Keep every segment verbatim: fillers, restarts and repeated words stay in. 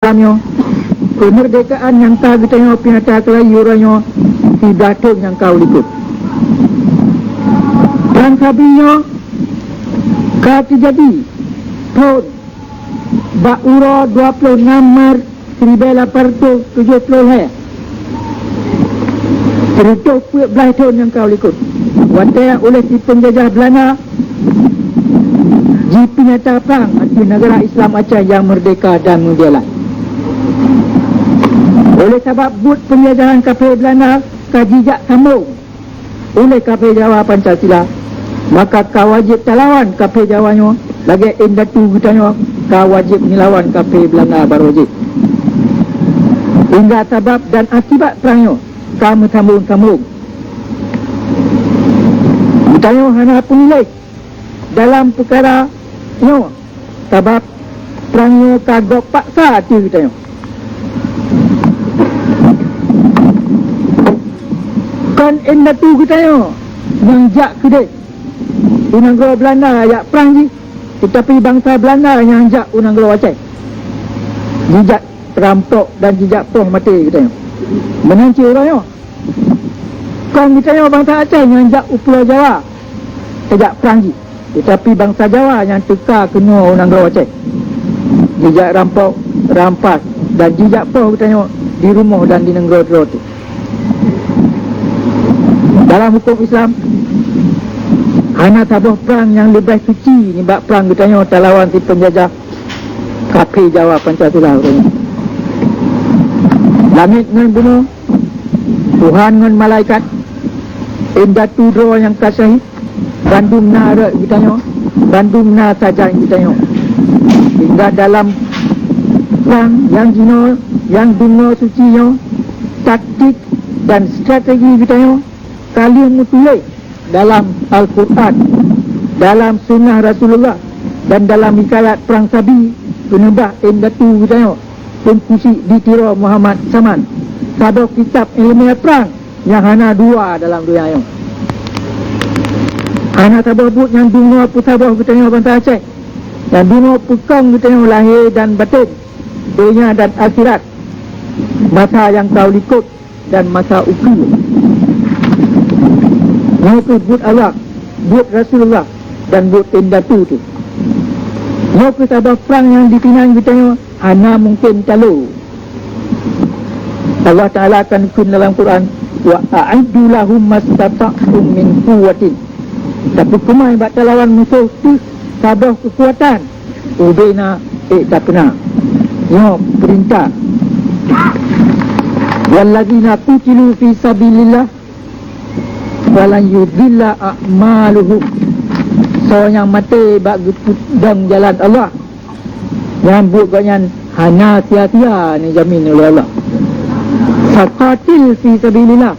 Lam nyoe, keumeurdekaan nyang ka geutanyoe pinyata keulayi uroe nyoe siblaih thon nyang ka u likot. Prang Sabi nyoe ka teujadi thon bak uroe dua ploh nam Maret siribèe lapan reutôh tujôh ploh lhèe. Sireutoh peuet blaih thon nyang ka u likot, watèe uléh si peunjajah Beulanda jipeunyata prang ateueh neugara Islam Aceh nyang meurdeka dan meubiala. Oleh sabab buet peunjajahan kafé Beulanda ka jijak sambong uléh kafé Jawa Pancasila, maka ka wajéb talawan kafé Jawa nyoe lagèe indatu geutanyoe ka wajéb neulawan kafé Beulanda barô jih. Hingga sabab dan akibat prang nyoe ka meusambong-sambong. Geutanyoe hana peumiléh dalam peukara nyoe, sabab prang nyoe ka gob paksa ateueh geutanyoe. Kon indatu geutanyoe nyang jak keudeh u nanggroe Beulanda jak prang jih, teutapi bansa Beulanda nyang jak u nanggroe Aceh jijak rampok dan jijak poh maté geutanyoe. Meunan cit uroe nyoe, kon geutanyoe bansa Aceh nyang jak u Pulo Jawa tajak prang jih, teutapi bansa Jawa nyang teuka keunoe u nanggroe Aceh jijak rampok, rampas, dan jijak poh geutanyoe di rumoh dan di nanggroe droe teuh. Dalam hukôm Islam, hana saboh prang nyang leubeh suci nibak prang geutanyoe talawan si peunjajah kafé Jawa Pancasila uroe nyoe. Langét ngon bumoe, Tuhan ngon malaikat, indatu droe nyang ka syahid, bandum na rot geutanyoe, bandum na sajan geutanyoe. Hingga dalam prang nyang jinoe, nyang deungoe suci nyoe, taktik dan strategi geutanyoe ka lheueh meutuléh dalam Al-Quran, dalam Sunnah Rasulullah, dan dalam hikayat Prang Sabi keuneubah indatu geutanyoe, Teungku Chik di Tiro Muhammad Saman, saboh kitab iéleumé prang nyang hana dua dalam donya nyoe. Hana saboh buet nyang deungoe peusaboh geutanyoe bansa Aceh, nyang deungoe peukong geutanyoe lahé dan batén, donya dan akhirat, masa nyang ka u likot dan masa ukeue. Nyoe kheueh buet Allah, buet Rasulullah, dan buet indatu teuh. Nyoe kheueh saboh prang nyang disinan geutanyoe hana mungken talo. Allah Taala kan kheun dalam Quran, "Wa a'iddu lahum mastata'tum min quwwatin." Tapeukeumai bak talawan musoh teuh saboh keukuatan, ubé na ék tapeuna. Nyoe peurintah. "Wallazina qutilu fi sabilillah falan yudhilla a'maluhum." Soe nyang maté bak geupeudong jalan Allah, nyan buet gobnyan hana sia-sia neujamin uleh Allah. "Faqatil fi sabilillah."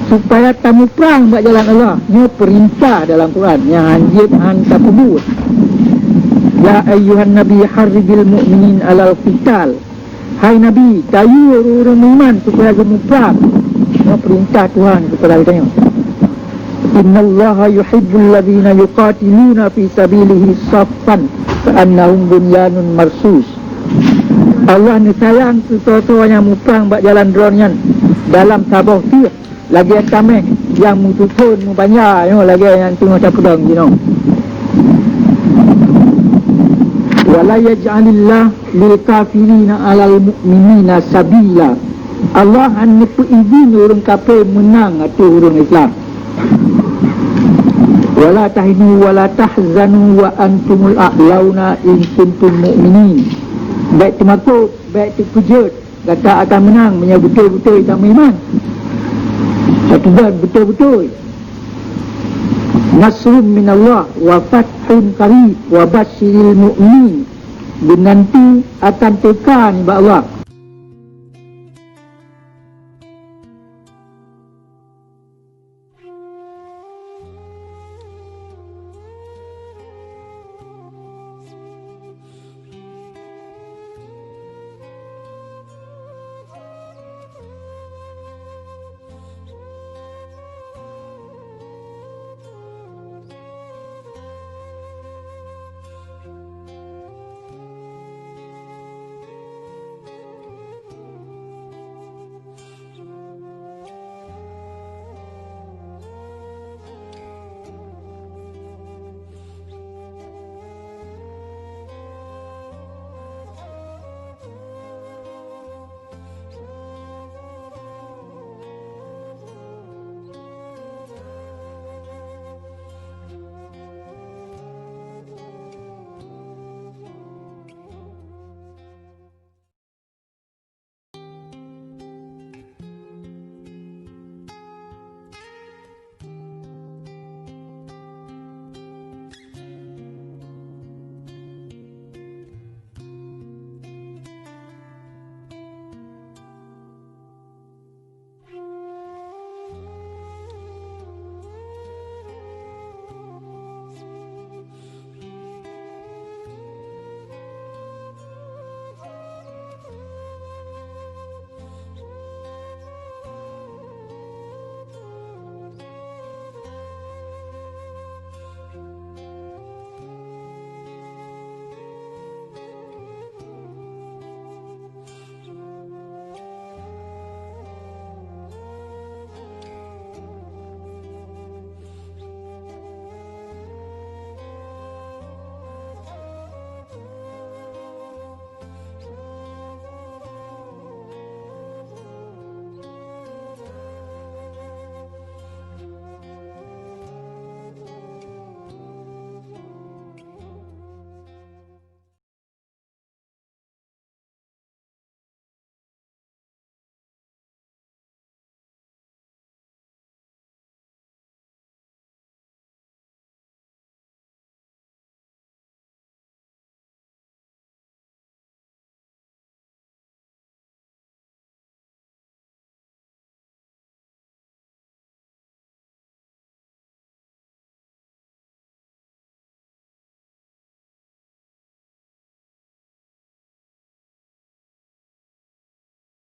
Supaya tamuprang bak jalan Allah. Nyoe peurintah dalam Quran nyang hanjeuet han tapeubuet. "Ya ayyuhan nabi harridil mu'minin alal qital." Hai Nabi, tayue ureuëng-ureuëng meuiman supaya geumuprang. Nyoe peurintah Tuhan keupada geutanyoe. "Innallaha yuhibbul ladzina yuqatiluna fi sabilihi saffan ka'annahum bunyanun marsus." Allah neusayang keu soe-soe nyang muprang bak jalan Droe nyan dalam saboh teuh, lagée taméh nyang meusuphon meubanja nyoe lagée nyang teungoh tapeudong jinoe. "Wa la yaj'alillahu lil kafirina 'alal mu'minina sabila." Allah hana neupeuidin ureuëng kafé meunang ateueh ureuëng Islam. "Wa la tahinu wa la tahzanu wa antumul a'launa in kuntum mu'minin." Bék teumakot, bék teukeujot, gata akan meunang meunyoe beutôi-beutôi tameuiman. Tateubiet beutôi-beutôi. "Nasrum minallah wa fathun qarib wa basyiril mu'minin." Beunanti akan teuka nibak Allah